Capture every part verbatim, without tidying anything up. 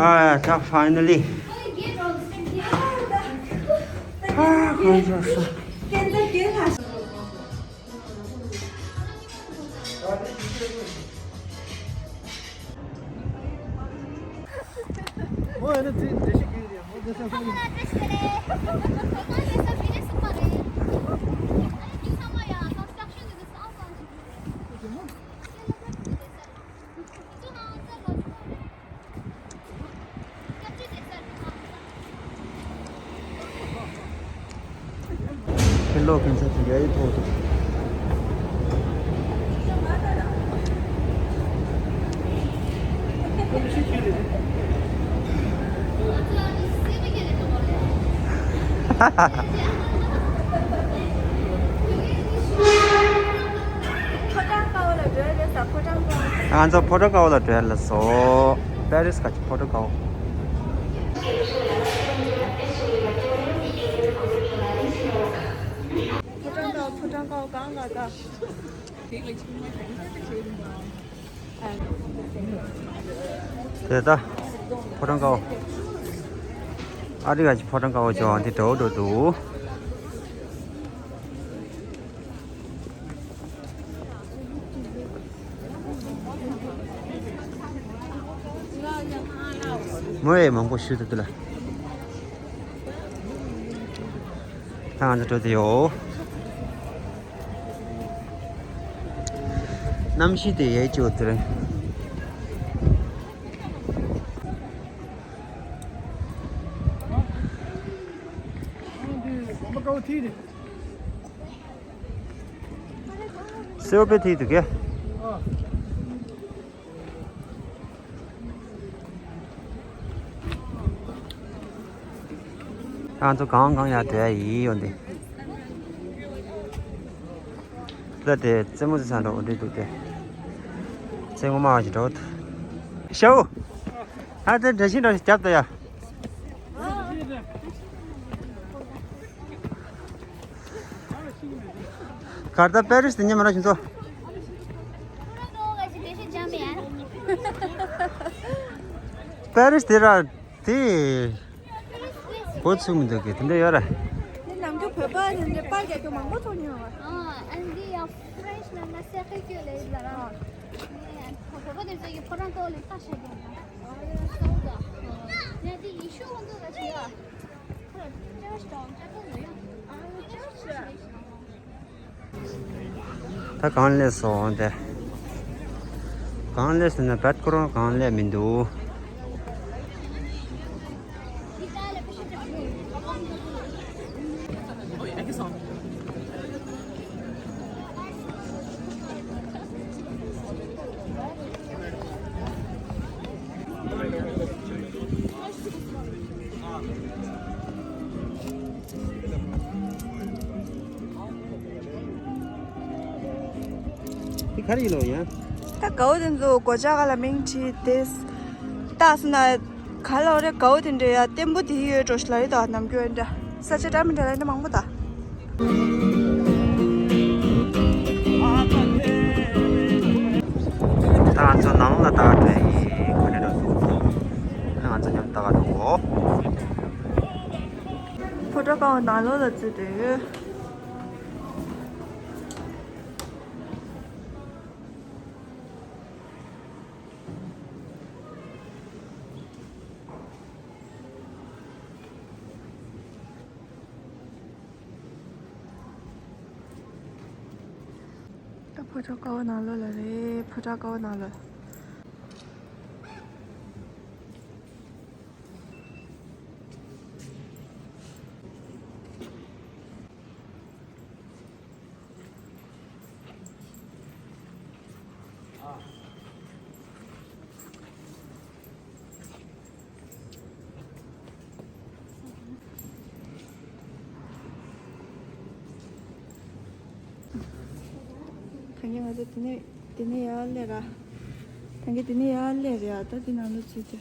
ཨ་ད་ཕའི་ནལ་ལི། ཨ་ཁོང་ཚོ་སོ། ཕྱིར་ལོག་གིན་ཚ་དེ་གའི་ཐོག་ཏུ། ཕོ་བྲང་དཀར་པོ་ལ་འགྲོ་ཡ་རེད་ས། ཕོ་བྲང་དཀར་པོ། ང་ཚོ་ཕོ་བྲང་དཀར་པོ་ལ་འགྲོ་ཡ་ལ་སོ། པེ་རིས་ག་ཅི་ཕོ་བྲང་དཀར་པོ། ཕོ་བྲང་དཀར་པོ། ཕོ་བྲང་དཀར་པོ་གང་ག་ག་དེ་ད་ཕོ་བྲང་དཀར་པོ། ཨ་རི་ག་ཅི་ཕོ་བྲང་དཀར་པོ་ཅོ་འདི་འགྲོ་འགྲོ་འདུག་མོ་ཡས་མང་པོ་ཞུ་ཐུབ་ལ། ད་ང་ཚོ་འགྲོ་དུ་ཡོད། གནམ་གཤིས་དེ་ཡས་ཅིག་འོ་དེ་རེད། སེའུ་དཔེ་ཐིག་འདུག་གས། ང་ཚོ་གང་གང་ཡར་འགྲོ་ཡ་ཡིན་ཡོང་དེ། ད་དེ་རྩེད་མོ་རྩེ་ས་འགྲོ་འོ་འདྲ་འདུག་སྟེ། རྩེད་མོ་མ་བ་ཞིག་འགྲོ། ཤའུ། ཨ་དེ་འདྲ་ཞིག་འགྲོ་ཞིག་རྒྱབ་ད་ཡ། གར་ད་པེ་རིས་དེ་ཉེ་མ་ར་ཁྱུང་ཚོ། པེ་རིས་དེ་ར་དེ། བོད་ཚུགས་མི་འདུག་གི་དེ་འདྲ་ཡོད་ར། དེ་ནམ་རྒྱུན་བོད་པ་དེ་འདྲ་པར་རྒྱག་རྒྱུ་མང་པོ་མཐོང་མྱོང་བ། ཨ་ཨ་འདི་ཡང་ཕ་རེན་ཆི་ནང་ན་སེ་ཀེ་ཀེ་ལེ་ལ་ར། ཨ་བོད་པ་དེ་ཚོ་གི་ཕོ་བྲང་ཏོག་ལེ་ལྟ་ཤེས་ཀྱང་ན། ཨ་ཡ་སོ་ད། ཡ་དེ་ཡི་ཤུ་ཧོན་དུ་ལ་ཆེ་ཡ། ད་གང་ལས་སོང་དེ། གང་ལས་སོང་ན་བད་ཁོ་རང་གང་ལས་མི་འདུག་འདི་ག་རེ་ཡིན་ལོ་ཡ། ད་གའུ་དེ་ཚོ་སྒོ་ལྕགས་ག་ལ་མིང་བྲིས་ཏེ། ལྟ་སོང་ན་ག་ལ་རེ་གའུ་དེ་འདྲ་ཡ་བརྟན་པོ་དེ་ཡོད་འགྲོ་ཞིག་ལ་རེད་ད། ནམ་རྒྱུན་འདྲ་ས་ཆ་འདྲ་མི་འདྲ་ལ་འདྲ་མང་པོ་ད། ད་ང་ཚོ་ནང་ལ་ལྟ་ག་འགྲོ་ཡིན། ཁོ་ནས་འགྲོ་འདུག་ང་ཚོ་མཉམ་ལྟ་ག་འགྲོ་གོ། ཕོ་བྲང་དཀར་པོ་ནང་ལོགས་ལ་བཙུད་དེ་ཡོད། ད་ཕོ་བྲང་དཀར་པོ་ནང་ལོགས་ལ་རེད། ཕོ་བྲང་དཀར་པོ་ནང་ལོགས། ད་གིན་ང་ཚོ་དེ་ནས་དེ་ནས་ཡར་སླེབས་ར། ད་གིན་དེ་ནས་ཡར་སླེབས་རེད་ཨ། ད་དེ་ནང་ལོགས་ཚུད་དེ།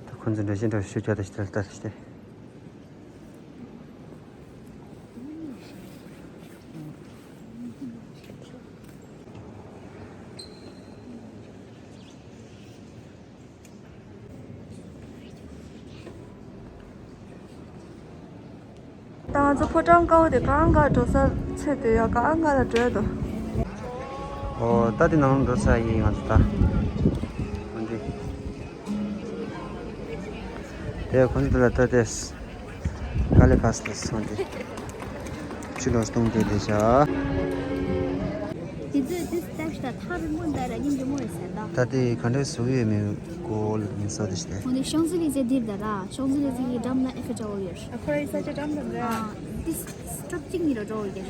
ད་ཁོང་ཚོ་འདྲ་བཞིན་འདྲ་ཞུ་བྱ་ད་ཞིག་ད་ལྟ་ཞིག་སྟེ། ད་ང་ཚོ་ཕོ་བྲང་དཀར་པོ་དེ་གང་ག་འགྲོ་ས་ཚེ་དེ་ཡ་གང་ག་ལ་འགྲོ་ཡ་འདུག་ཨོ་ད་དེ་ནང་འགྲོ་ས་ཡིན་ང་ཚོ་ད། འོན་ཏེ། དེ་ཁོ་ཚོ་དེ་ལ་ལྟ་སྟེ། དཀའ་ལས་ཁག་སོང་སྟེ། ཕྱི་ལོགས་སྟོང་སྟེ་བསྡད་བཞག་དེ་ཚོས་དེ་ལྟ་ཞིག་ད་ཐག་རིང་མོ་འདི་ར་སྙིང་རྗེ་མོ་ཡོད་ཟེར་ད། ད་དེ་ག་འདྲ་བཟོ་གི་ཡོད་མེད་སྐོར་ལ་ངས་ཚོད་ལྟ་ཞིག་དེ། འོ་ནི་ཤོང་ཟི་ལི་ཛེ་འདིར་ད་ར། ཤོང་ཟི་ལི་ཛེ་གི་འགྲམ་ལ་ཨེ་ཕེལ་ཊ་ཝར་ཡོད། ཨ་ཁོ་ར་ཡི་ས་ཆ་འགྲམ་དང་འདྲ། ཨ་དེ་སྟོབས་གཅིག་གཉིས་ར་འགྲོ་འོ་གི།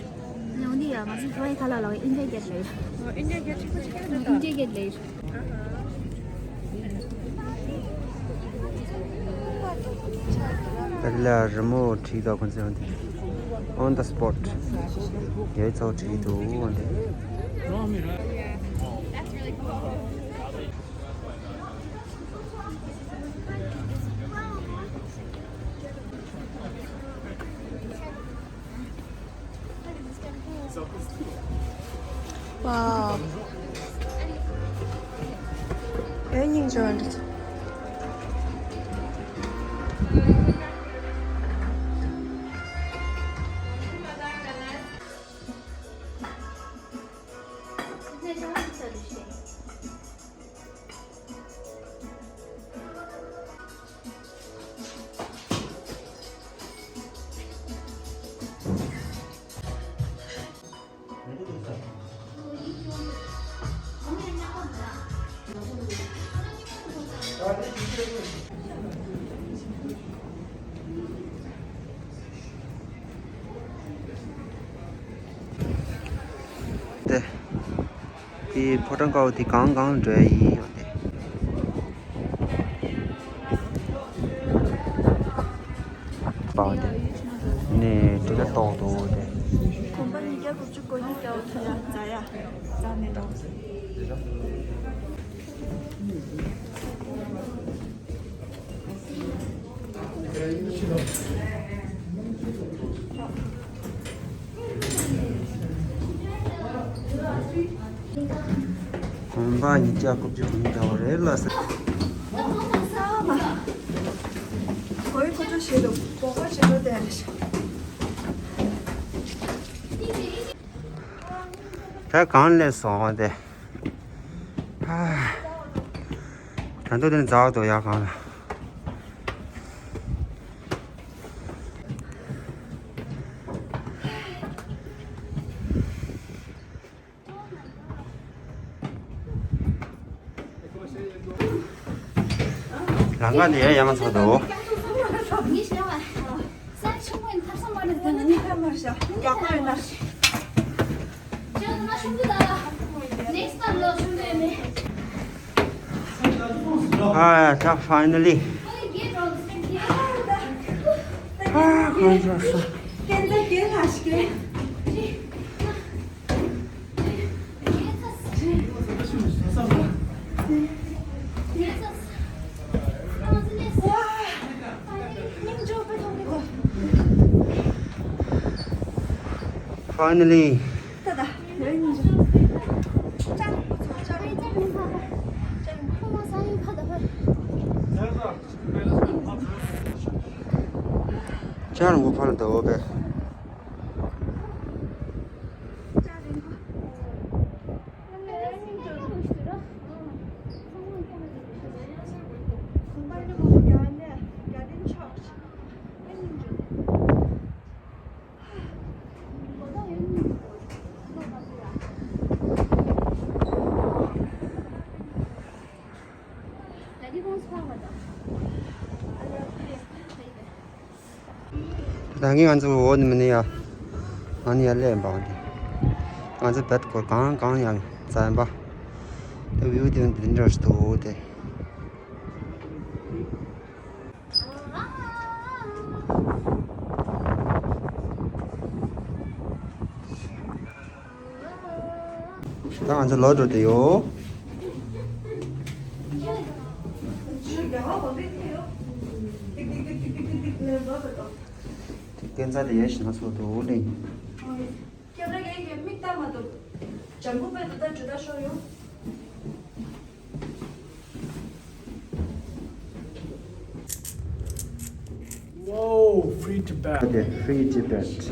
ནི་འོ་འདི་ཡ་ང་ཚོ་ཕོ་བའི་ཁ་ལག་ལ་ཨིན་ཌི་ཡ་གེ་ཊི་ལ་ཡོད། ཨིན་ཌི་ཡ་གེ་ཊི་ཆེན་པོ་ཆེ་གེ་ཊི་ད། ཨིན་ཌི་ཡ་གེ་ཊི་ལ་ཡོད། ད་ལ་རི་མོ་བྲིས་འདུག་ཁོང་ཚོས་འོན་ཏེ། On the spot. ཡའི་ཚོགས་བྲིས་འདུག་འོན་ཏེ། Wow. ཡང་སྙིང་རྗེ་བ་འདྲ། དེ། དེ་ཕོ་བྲང་དཀར་པོ་དེ་གང་གང་འགྲོ་ཡ་ཡིན་ཡོད་དེ། པའོ་དེ། ནས་དེ་ལ་ཏོག་ཏོ་དེ། གོམ་པ་ཉིས་བརྒྱ་དགུ་བཅུ་གོ་གཉིས་བརྒྱ་འོ་ཐུ་ཡ་ཛ་ཡ་ཛ་མེད་ནོ། གོམ་པ་ཉིས་བརྒྱ་དགུ་བཅུ་གོ་གཉིས་འདྲ་བ་རེད་ལ་ས། ཁོའི་ཁོ་ཚོ་ཞེ་དྲག་སྤོབས་པ་ཆེན་པོ་དེ་རེད། ད་གང་ལས་སོང་དེ། ད་དུང་དེ་འཛག་ཏོ་ཡ་གང་ལ། ལམ་ཁ་འདི་ཡང་ཡང་ཚ་འདུག་ཨ་ད་ཕའི་ནལ་ལི། ཨ་ཁོང་ཚོ་སོ། Finally. ཅང་རུང་ཕར་འདུག་པས། ད་གིན་ང་ཚོ་འོ་ནི་མིན་ནི་ཡ། ང་ནི་ཡ་ལས་འབའ་འདི། ང་ཚོ་བེད་སྐོར་གང་གང་ཡང་ཙམ་པ། ད་བིའུ་དེ་འདི་འདྲ་ཞིག་འདུག་དེ། ད་ང་ཚོ་ལོག་འགྲོ་དེ་ཡོད། དེ་སྐས་འཛེག་དེ་ཡས་ཤིང་ང་ཚོ་འགྲོ་ལེ། ཁྱེད་རང་གིས་མིག་ལྟ་མ་ཐུབ། ལྗང་ཁུ་དཔེ་དུ་ད་འཇུ་ད་ཤོར་ཡོང་། Whoa, free Tibet. དེ་Free Tibet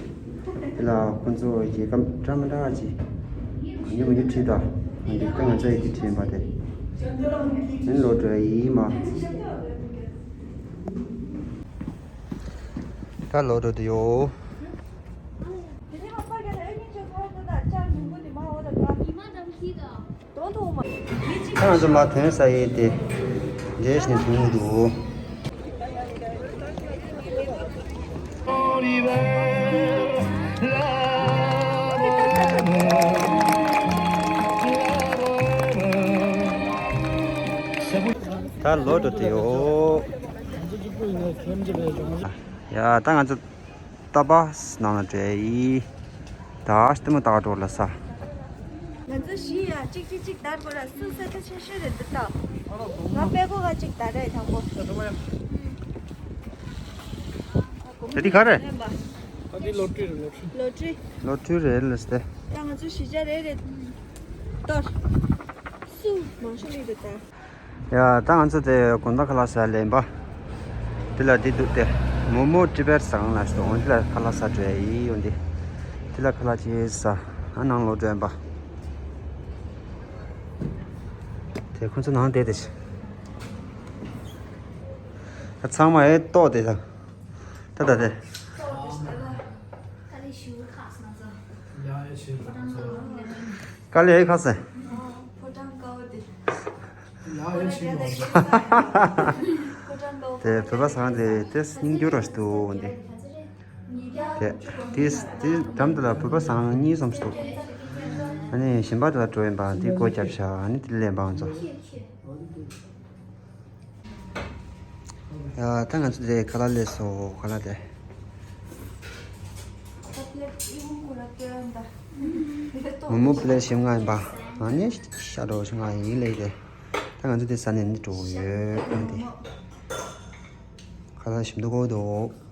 དེ་ལ་ཁོང་ཚོ་རྒྱལ་ཁབ་འདྲ་མི་འདྲ་ཅིག་གང་ཉོ་མི་ཉོ་བྲིས་དང་། འདི་ལྟ་ང་ཚོ་ཡི་གེ་བྲིས་པ་དེ་ཨིན། ལོག་འགྲོ་ཡི་མ། ད་ལོག་འགྲོ་དུ་ཡོད། ད་ང་ཚོ་མ་ཐོན་ས་ཡིན་ཏེ། འདྲེས་ནས་ཐོན་འདུག། ད་ལོག་འགྲོ་དུ་ཡོད། ཡ་ད་ང་ཚོ། ཏཱ་པཱས་ནང་ལ་འགྲོ་ཡི། ད་ལྟད་མོ་ལྟ་ག་འགྲོ་ལ་ས། ང་ཚོ་བཞི་ཡ་གཅིག་གཅིག་གཅིག་བདར་དགོས་ར། སུ་ས་ཆ་ཆེ་ཤོས་རེད་འདི་ལྟ། ང་པད་ཀོ་ག་གཅིག་བདར་རེད་དང་པོ། ད་འདི་ག་རེད། ད་འདི་ལོ་ཊི་རེད། ལོ་ཊི། ལོ་ཊི། ལོ་ཊི་རེད་ལ་སྟེ། ད་ང་ཚོ་བཞི་ཆ་རེད་རེད། གཏོར། སུ་མང་ཤོས་ལི་རེད་ད། ཡ་ད་ང་ཚོ་དེ་དགོང་དག་ཁ་ལག་ཟ་ལེན་པ། དེ་ལ་དེ་འདུག་སྟེ། མོ་མོ་ཊི་བེཊ་ཟ་ཁང་ལ་སོང་། འོན་དེ་ལ་ཁ་ལག་ཟ་འགྲོ་ཡི་ཡོང་དེ། དེ་ལ་ཁ་ལག་ཅིག་ཟ། ཨ་ནང་ལོག་འགྲོ་ཡིན་པ། དེ་ཁོང་ཚོ་ནང་བསྡད་དེ་ཤི། ད་ཚང་མ་ཨེ་ལྟོགས་དེ་ད། ད་ད་དེ། དཀའ་ལས་ཁག་སེ། དེ་བོད་པ་ཟ་ཁང་དེ་དེ་སྙིང་རྗེ་ར་ཞིག་འདུག་འདི། དེ་དེ་དེ་འགྲམ་དེ་ལ་བོད་པ་ཟ་ཁང་གཉིས་གསུམ་ཞིག་འདུག། ཨ་ནི་གཞན་པ་དེ་ལ་འགྲོ་ཡིན་པ་འདི་སྒོ་བརྒྱབ་ཤག། ཨ་ནི་དེ་ལེན་པ་ང་ཚོ། ཡ་ད་ང་ཚོ་དེ་ཁ་ལག་ལས་སོ་ཁ་ལག་དེ། མོ་མོ་པི་ལེཊ་བཞི་ལྔ་ཡིན་པ། ཨ་ནི་ཤ་འགྲོ་བཞི་ལྔ་ཡིན་ལེ་དེ། ད་ང་ཚོ་དེ་ཟ་ནས་ནི་འགྲོ་ཡོད་ཨ་དེ། ཁ་ལག་ཞིམ་འདུག་གོ་འདུག།